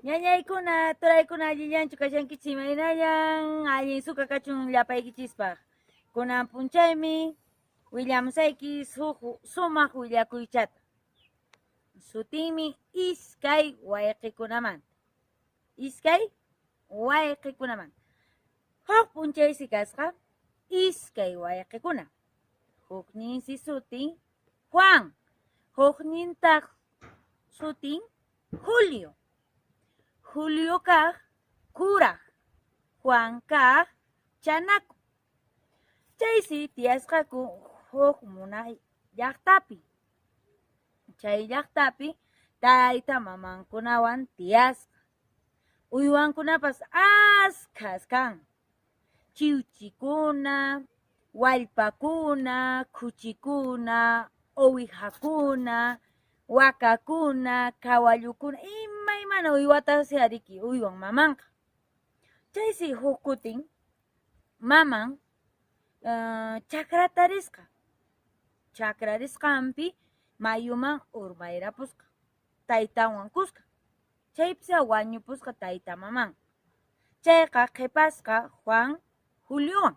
Ñañaykuna, turaykuna allillanchu kashankichis imaynallan allin suka kachun llapaykichispaq. Kunan p'unchaymi willamusayki huk sumaq willakuychata. Sutinmi iskay wayqikunamanta. Iskay wayqikunamanta. Huk p'unchaysi kasqa iskay wayqikuna. Hukninsi sutin Juan, huknintaq sutin Julio. Julio kaq kuraq, Juan kaq chanaku. Chaysi tiyasqaku huk munay llaqtapi. Chay llaqtapi tayta mamankunawan tiyasqa. Uywankunapas askhas kan. Chiwchikuna, wallpakuna, khuchikuna, owijakuna, wakakuna, kawallukuna, imaymana uywatasi ariki uywan mamanqa. Chaysi huk kutin maman chakrata risqa. Chakra risqanpi mayuman urmayrapusqa taytanwan kuska. Chaypisa wañupusqa tayta maman. Chayqa qhipasqa Juan Juliowan.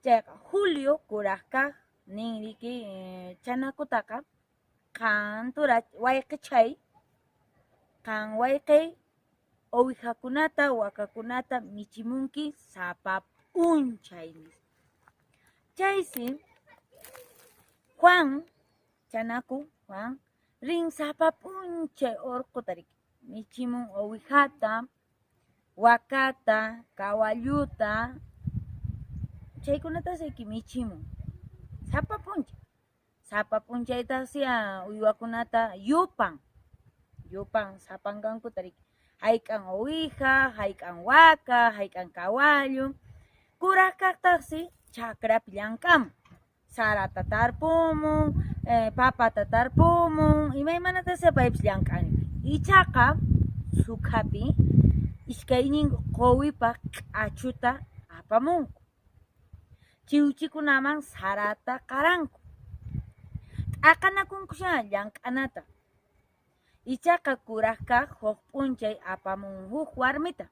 Chayqa Julio kuraq kaq nin riki chanakutaqa qan tura wayqichay, qan wayqiy owijakunata wakakunata michimunki sapa p'unchay nispa. Chaysi Juan chanaku Juan rin sapa p'unchay urquta riki michimun owijata, wakata, kawalluta, chaykunatas riki michimun sapa p'unchay. Sapa p'unchaytaqsi uywakunata yupan, yupan sapankankuta riki, hayk'an uwija, hayk'an waka, hayk'an kawallu. Kuraq kaqtaqsi chakrapi llank'amun, sarata tarpumun, papata tarpumun, imaymanatasi paypis llank'an. Ichaqa sukhapi iskayninku quwipaq q'achuta apamunku. Chiwchikunaman sarata qaranku. T'aqanakunkushá llank'anata. Ichaqa kuraq kaq huk p'unchay apamun huk warmita.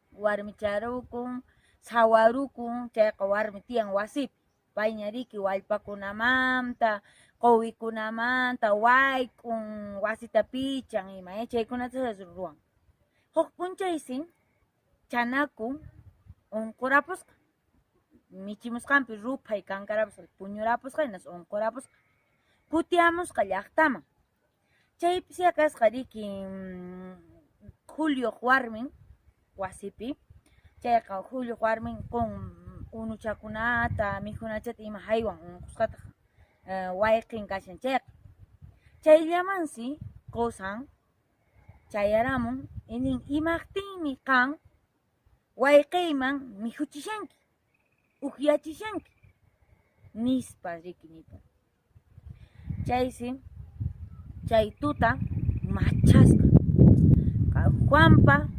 Warmicharukun, sawarukun, chayqa warmi tiyan wasipi. Payña riki wallpakunamanta, quwikunamanta, wayk'un, wasita pichan ima, chaykunata ruwan. Huk p'unchaysi chanaku unqurapusqa. Michimusqanpi ruphay kankarapusqa, puñurapusqa hinas unqurapusqa. Kutiyamusqa llaqtaman. Chaypisya kasqa riki Julioq warmin wasipi. Chayqa Julioq warmin qun unuchakunata, mikhunachata ima haywan unqusqataq wayqin kashan chayqa. Chayllamansi qusan chayaramun nin imaqtinmi qan wayqiyman mikhuchishanki, ukyachishanki nispa riki nipun. Chaysi chay tuta machasqa Juanpa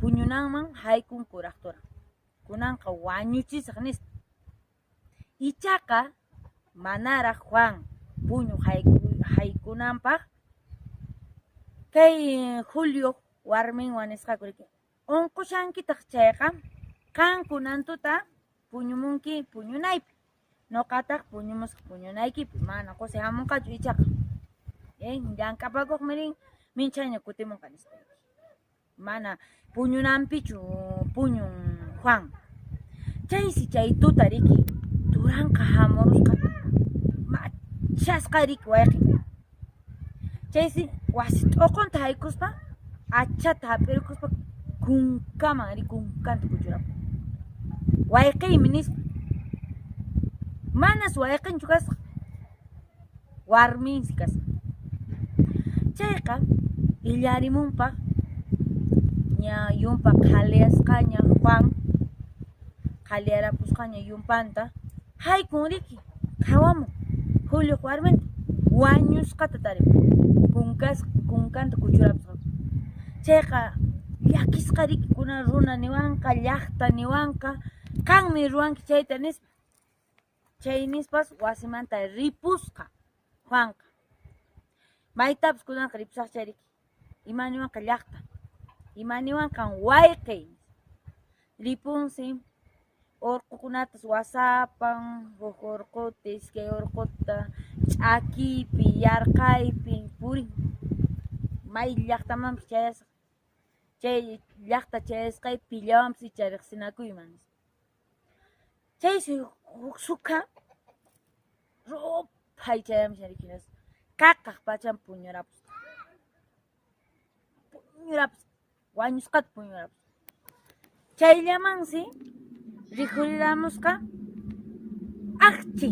puñunanman haykun kuraq turan. Kunanqa wañuchisaq nispa. Ichaqa manaraq Juan puñuq haykunanpaq kay Julio warminwan nisqaku riki unqushankitaq chayqa qan kunan tuta puñumunki puñunaypi nuqataq puñumusaq puñunaykipi mana qusay hamunqachu ichaqa llank'apakuqmi rin minchhayña kutimunqa nispa. Mana puñunanpichu puñun Juan. Chaysi chay tuta riki turanqa hamurusqa machasqa riki wayqin. Chaysi wasi t'uqunta haykuspa achata hap'irkuspa kunkaman ri kunkanta kuchurapun. Wayqiymi nispa. Manas wayqinchu kasqa. Warminsi kasqa. Chayqa illarimunpaq ña yumpa qhaliyasqaña Juan qhaliyarapusqaña yumpanta haykun riki qhawamun Julioq warminta wañusqata tarimun kunkasqa kunkanta kuchurapusqa. Chayqa llakisqa riki kunan runa niwanqa llaqta niwanqa qanmi ruwanki chayta nispa. Chay nispas wasimanta ripusqa Juanqa. Maytapas kunanqa ripusaqcha riki. Ima niwanqa llaqta. Imaniwanqan wayqiy? Ripunsi urqukunatas wasapan, huk urquta, iskay urquta, ch'akiypi, yarqaypi purin. May llaqtamanpas chayasaq. Chay llaqta chayasqay pillawanpas icha riqsinakuyman nispa. Chaysi huk sukha ruphay chayamushan riki hinaspa qaqaq pachan puñurapusqa. Puñurapusqa, wañusqata puñurapusqa. Chayllamansi rikhuriramusqa aqchi.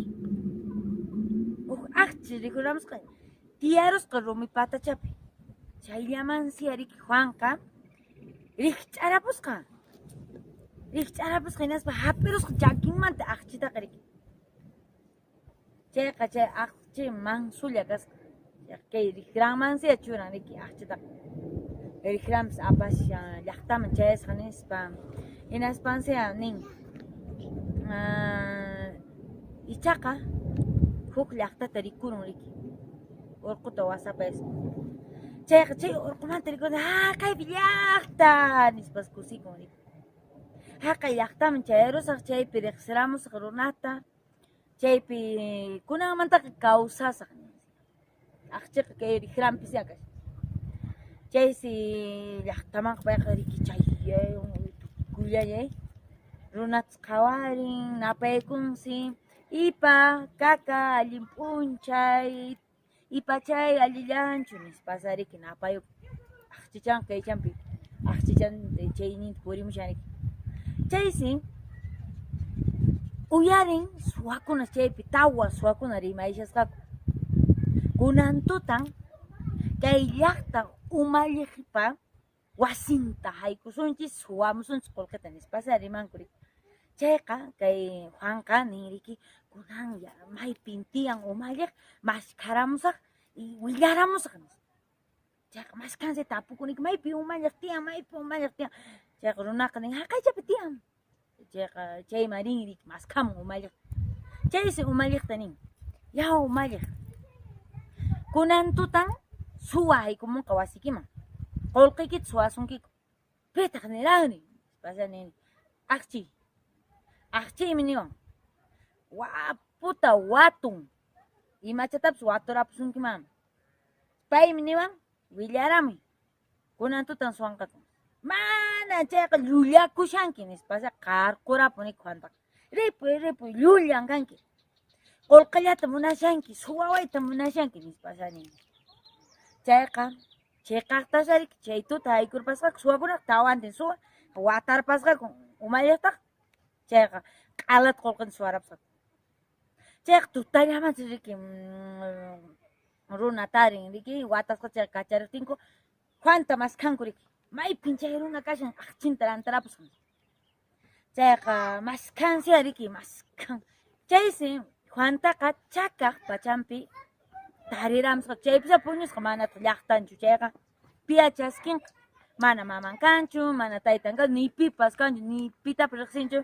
Huk aqchi rikhuriramusqa tiyarusqa rumi patachapi. Chayllamansi riki Juanqa rikch'arapusqa. Rikch'arapusqa hinaspa hap'irusqa chakinmanta aqchitaqa riki. Chayqa chay aqchi mansulla kasqa. Kay rikranmansiya churan riki aqchitaqa. Rikranpis apashan llaqtaman chayasqa nispa. Hinaspansiya nin ichaqa huk llaqtata rikurun riki. Urquta wasapayaspa. Chayqa chay urqumanta rikurun, ah kaypi llaqta nispas kusikun riki. Haqay llaqtaman chayarusaq chaypi riqsiramusaq runata. Chaypi kunanmantaqa kawsasaq aqchiqa kay rikranpisya kashan. Chaysi llaqtamanqa payqa riki chay tukuyllay runatas qhawarin, napaykunsi, ipa, kaka, allin p'unchay, ipachay allillanchu nispas riki napayukun. Aqchichanqa kaychanpi aqchichan chayninta purimushan riki. Chaysi uyarin suwakuna chaypi tawa suwakuna rimayshasqaku. Kunan tutan kay llaqta umalliqpa wasinta haykusunchis suwamusunchis qullqita nispasya rimanku riki. Chayqa kay Juanqa nin riki kunan maypin tiyan umalliq maskharamusaq y willaramusaq nispa. Chayqa maskhansi tapukuniki maypi umalliq tiyan, maypi umalliq tiyan. Chayqa runaqa nin haqaychapi tiyan. Chayqa chayman rin riki maskhamun umalliq. Chaysi umalliqta nin, yaw umalliq, kunan tutan suwa haykumunqa wasikiman, qullqiykita suwasunkiku. Pitaq niranri? Nispasya nin, aqchiy, aqchiymi niwan, waputa watun, imachatapas waturapusunkimanmi. Paymi niwan, willaramuy, kunan tutan suwanqaku. Mana chayqa llullakushanki nispasya qarqurapun Juantaqa. Ripuy, ripuy, llullan kanki. Qullqillata munashanki, suwawayta munashanki nispasya nin. Chayqa chiqaqtasya riki chay tuta haykurpasqaku suwakunaqa tawantin suwa watarpasqaku umalliqtaqa chayqa q'alata qullqinta suwarapasqaku. Chayqa tutallamansi riki runa tarin riki watasqa chayqa kachariqtinku Juanta maskhanku riki maypin chay runa kashan aqchinta rantarapusqa. Chayqa maskhansiya riki maskhan. Chaysi Juantaqa chakaq pachanpi tariramusqa chaypisa puñusqa manataq llaqtanchu chayqa piya chaskinqa mana maman kanchu mana taytan kanchu ni pipas kanchu ni pitapas riqsinchu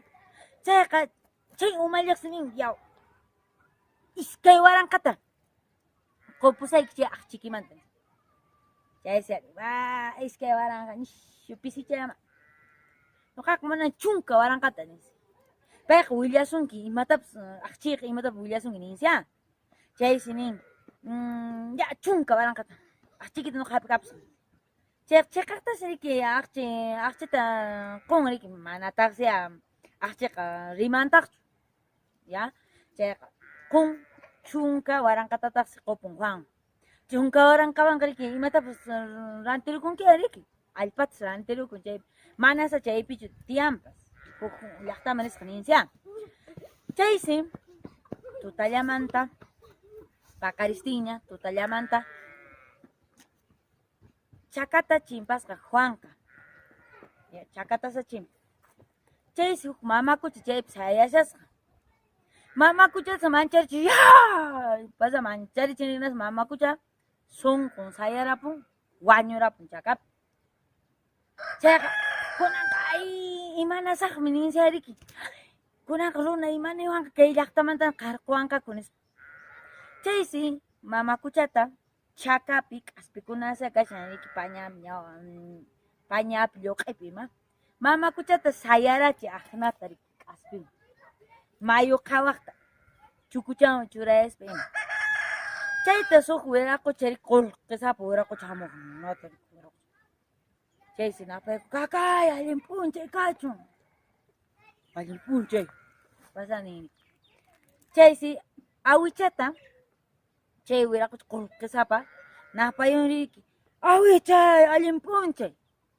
chayqa chay umalliqsi nin yaw 2000ta qupusayki chay aqchikimanta chaysi wa 2000 nishu pisichayama nuqaqa mana 10,000ta ninsi payqa willasunki imatapas aqchiyqa imatapas willasunki ninsi a chaysi nin ya 10,000ta aqchiykita nuqa hap'ikapusaq chayqa chiqaqtas riki aqchi aqchita qun riki manataqsi aqchiqa rimantaqchu ya chayqa qun 10,000tataqsi qupun Juan 10,000wanqa riki imatapas rantirukunki riki allpatas rantirukun chay manasa chaypichu tiyanpas huk llaqtaman risqa ninsi a chaysi tutallamanta paqaristinña tutallamanta chakata chimpasqa Juanqa chakatasa chimpa chaysi huk mamakucha chaypi sayashasqa mamakuchata mancharichi ya pasa mancharichin hinaspa mamakucha sunqun sayarapun wañurapun chakapi chayqa kunanqa ay imanasaqmi ninsi riki kunanqa runa imaniwanqa kay llaqtamanta qarquwanqaku nispa chaysi mamakuchata chakapi k'aspikunasya kashan riki paña Paña api lluq'ipi ima. Mama quchata sayarachi aqnata riki k'aspiwan. Mayu qhawaqta chukuchanwan churayaspa ima. Chayta suq wiraqocha riki qullqisapa wiraqocha hamuq nata riki wiraqocha. Chaysi napayku kakay allin p'unchay kachun. Allin p'unchay. Pasani. Chaysi awichata chay wiraqocha qullqisapa napayun riki awichay allin p'unchay.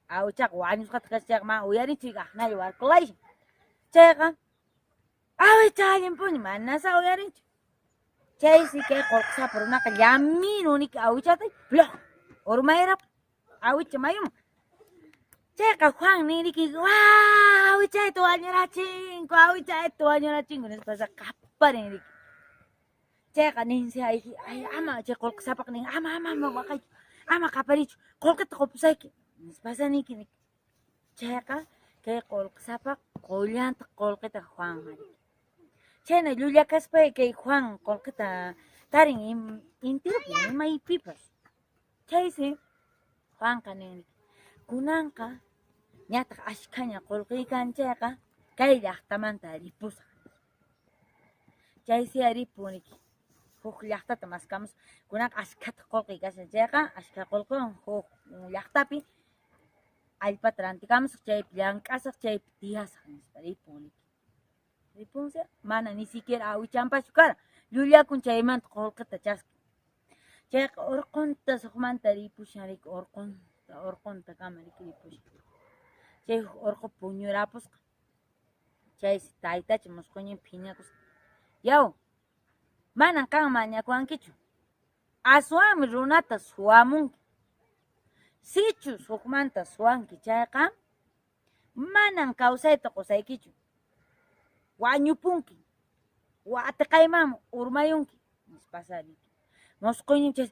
Awichaqa wañusqata kasqa chayqa mana uyarinchu aqnalla warkulaysin. Chayqa awicha allin p'unchay manasá uyarinchu. Chaysi kay qullqisapa runaqa llaminu niki awichata ploq urmayrap awicha mayuman. Chayqa Juan ninriki waa awichayta wañurachinku awichayta wañurachinku nispa qaparin riki. Chayqa ninsi ay ay ama chay qullqisapaqa nin ama ama ama waqaychu ama qaparichu qullqita qupusayki nispasa niki niki. Chayqa kay qullqisapa qullantaq qullqita Juanman riki. Chhayna llulla kaspa kay Juan qullqita tarin intirupi imaypipas. Chaysi Juanqa nin kunanqa ñataq askhaña qullqiy kan chayqa kay llaqtamanta ripusaq. Chaysi ripun riki huk llaqtata maskamusaq. Kunanqa askhataq qullqiy kashan chayqa askha qullqiwan huk llaqtapi allpata rantikamusaq chaypi llank'asaq chaypi tiyasaq nispa ripun riki. Ripunsi mana ni siquiera awichanpaschu karan llullakun chaymanta qullqita chaskin. Chayqa urqunta suqmanta ripushan riki urqunta urquntakama riki ripushan. Chay huk urqu puñurapusqa. Chaysi taytacha musquynin phiñakusqa. Yaw, manan qan mañakuwankichu. Aswanmi runata suwamunki. Sichus hukmanta suwanki chayqa, manan kawsayta qusaykichu. Wañupunki. Watiqaymanmi urmayunki. Nispasa riki. Musquynin chay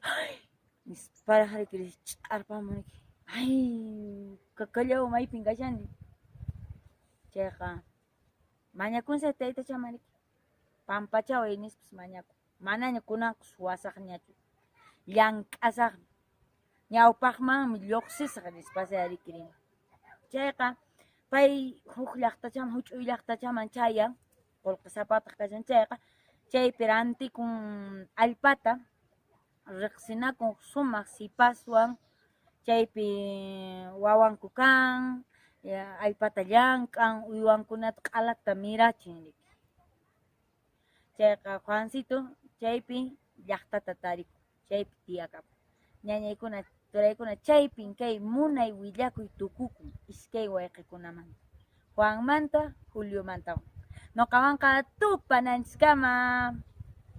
nisparaq riki ch'arpamun riki. Ay, kakallaw maypin kashani. Chayqa mañakunsi taytachaman riki. Pampachaway nispas mañakun. Manaña kunanqa suwasaqñachu. Llank'asaqmi. Ñawpaqmanmi lluqsisaq nispasaya riki rin. Chayqa pay huk llaqtachaman huch'uy llaqtachaman chayan qullqisapataq kashan chayqa chaypi rantikun allpata riqsinakun sumaq sipaswan chaypi wawanku kan allpata llank'an uywankunata q'alata mirachin riki. Chayqa Juancito chaypi llaqtata tarikun, chaypi tiyakapun. Ñañaykuna, turaykuna, chaypin kay munay willakuy tukukun iskay wayqikunamanta, Juanmanta, Juliomantawan. Noqawanqa tupananchiskama.